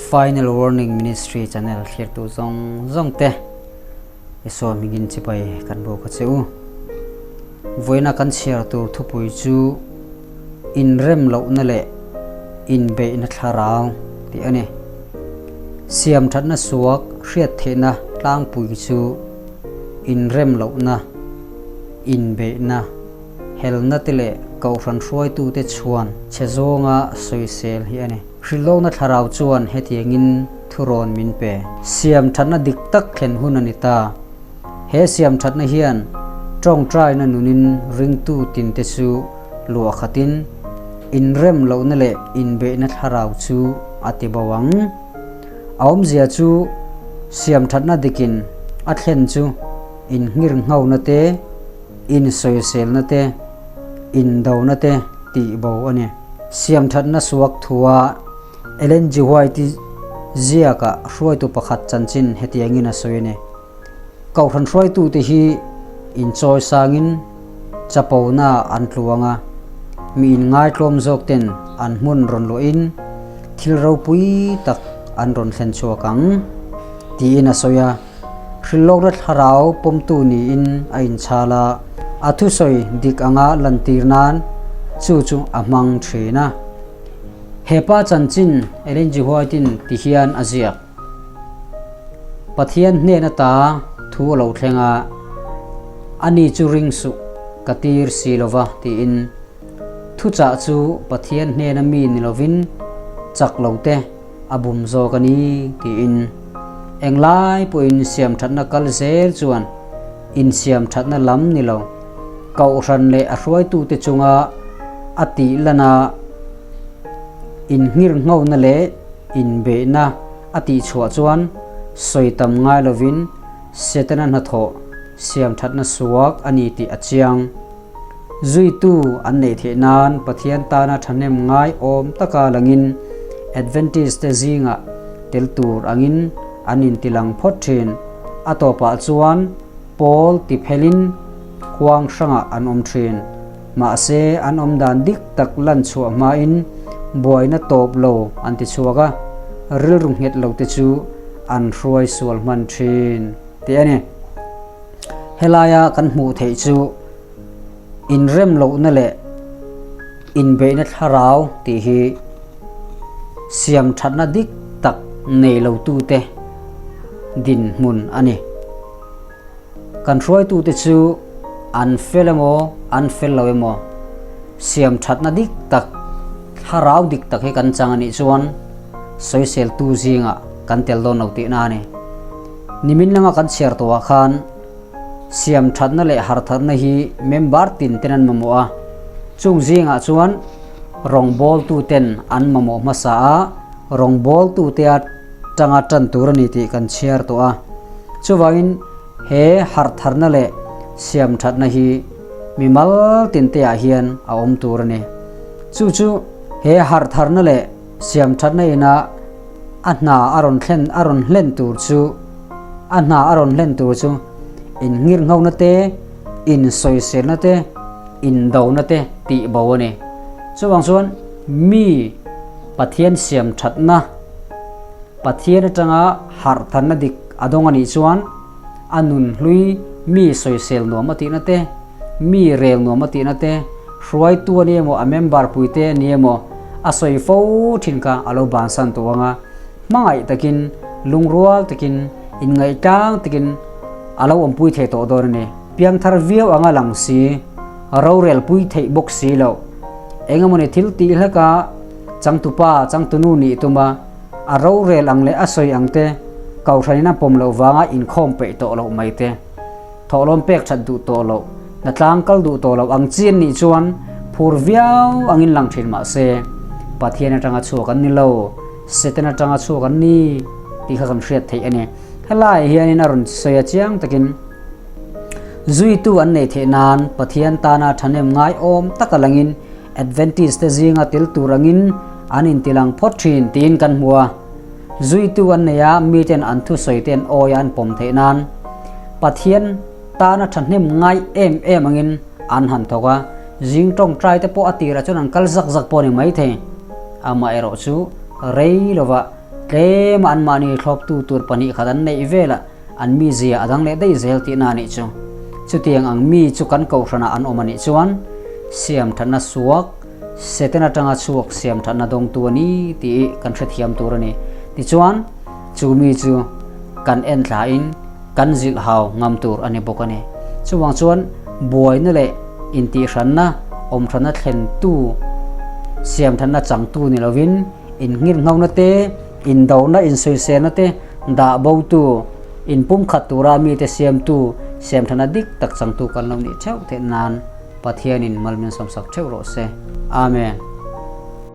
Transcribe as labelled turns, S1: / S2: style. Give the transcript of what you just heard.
S1: Final Warning Ministry channel thlirtu zawng zawng te i sawi hmingin chipai kan buk a che u. Vawiina kan chhiar tur thupui chu inrem lohna leh inbeihna thlarau tih a ni. Siam thatna suak hriat theihna tlangpui chu inrem lohna, inbeihna, helna te leh kohhran hruaitute chhuan chhe zawnga sawisel hi a ni. Hrilhlawkna thlarau chuan hetiangin thurawn min pe. Siam thatna dik tak thlen hun a ni ta. He siam thatna hian tawngtaina nunin ringtu tinte chu luah khatin inrem lohna leh inbeihna thlarau chu a ti bo ang. A awmzia chu siam thatna dikin a thlen chu innghirnghona te, insawiselna te, indona te tih bo a ni. Siamthatna suak thua Ellen G. White-i ziakah hruaitu pakhat chanchin hetiangin a sawi a ni, Kohhran hruaitute hi inchawi sangin chapona an tluang a, mi inngaitlawm zawkten an hmun rawn luahin thil ropui tak an rawn thlen chhuak ang, tiin a sawi a. Hrilhlawkna thlarau pawmtu niin a inchhal a, a thusawi dik anga lantir nan chu chu a hmang thin a. He pa chanchin Ellen G. White-in ti hian a ziak, Pathian hnen ata thu a lo thleng a, ani chu ring suh ka tir si lova tiin thuchah chu Pathian hnena mi ni lovin chak lo te a bum zawk a ni tiin englai pawhin siamthatna kal zel chuan insiamthatna lam ni lo kohhran leh a hruaitute chunga a tih lana inngirnghona leh inbeihna a tihchhuah chuan sawi tam ngai lovin Setana hnathawh siamthatna suak a ni tih a chiang. Zuitu an neih theih nan Pathian tana thahnem ngai awm taka langin Adventist te zingah tel tur angin an intilang phawt thin. A tawpah chuan pawl ti phelin huang hrangah an awm thin. Mahse an awm dan dik tak lan chhuah hmain buaina tawp lo an ti chhuak a, rilru nghet lo te chu an hruai sual hman thin tih a ni. Helaia kan hmuh theih chu inrem lohna leh inbeihna thlarau tih hi siam thatna dik tak nei lotute dinhmun a ni. Kan hruaitute chu an fel emaw an fel lo emaw siam thatna dik tak thlarau dik tak hi kan chang a nih chuan sawiseltu zingah kan tel dawn lo tihna a ni. Nimin lama kan chhiar tawhah khan siam thatna leh harthatna hi member tin ten an mamawh a, chung zingah chuan rawngbawltu ten an mamawh hmasa a, rawngbawltu te atanga tan tur a ni tih kan chhiar tawh a. Chuvangin he hartharna leh siam thatna hi mimal tin te ah hian a awm tur a ni. Chu chu he hartharna leh siam thatna ina A hna a rawn thlen a rawn hlen tur chu a hna a rawn hlen tur chu innghirnghona te, insawiselna te, indona te tih bo a ni. Chuvang chuan mi Pathian siam thatna, Pathian atanga harh thanna dik a dawng a nih chuan a nun hlui mi sawisel nuam a tihna te, mi rel nuam a tihna te, hruaitu a ni emaw a member puite a ni emaw a sawi fo thin kha a lo bansan tawh ang a, hmangaih takin, lungrual takin, inngaihtlang takin a lo awmpui thei tawh dawn a ni. Piangthar viau anga lang si, rorel pui theih bawk si loh. Engemawni thil tih hleka changtupa, changtunu nih tuma a rorel ang leh a sawi ang te kohhranin a pawm loh vanga inkhawm peih tawh loh mai te. Thawhlawm pek that duh tawh loh, hnatlang kal duh tawh loh ang chi an nih chuan phur viau angin lang thin mah se, Pathian atanga chhuak an ni lo, Satan atanga chhuak an ni tih kha kan hriat theih a ni. Helaiah hianin a rawn sawi a chiang takin zuitu an neih theih nan Pathian tana thahnem ngaiawm taka langin Adventist te zinga tel tur angin an intilang phawt thin tiin kan hmu a. Zuitu an nei a, miten an thusawi te an awi a an pawm theih nan Pathian tana thahnem ngai em em angin an han thawk a, zing tawngtai te pawh a tirah chuan an kal zak zak pawh a ni maithei. Amaherawhchu rei lovah Tlema anmahni thlawptu tur 2 khat an neih velah an mizia a dang leh daih zel tihna a nih chu. Chutiang ang mi chu kan kohhranah an awm a nih chuan siamthatna suak, Satan atanga chhuak siamthatna dawngtu a ni tih kan hrethiam tur a ni. Tichuan, chu mi chu kan en thlain kan zilh hau ngam tur a ni bawk a ni. Chuvang chuan buaina leh intihhranna, awmhranna thlentu, siamthatna changtu ni lovin innghirnghauna te, indona, insawiselna te dah botu, inpumkhat tura mite siamtu, siamthatna dik tak changtu kan lo nih theuh theih nan Pathianin mal min sawmsak theuh rawh se. Amen.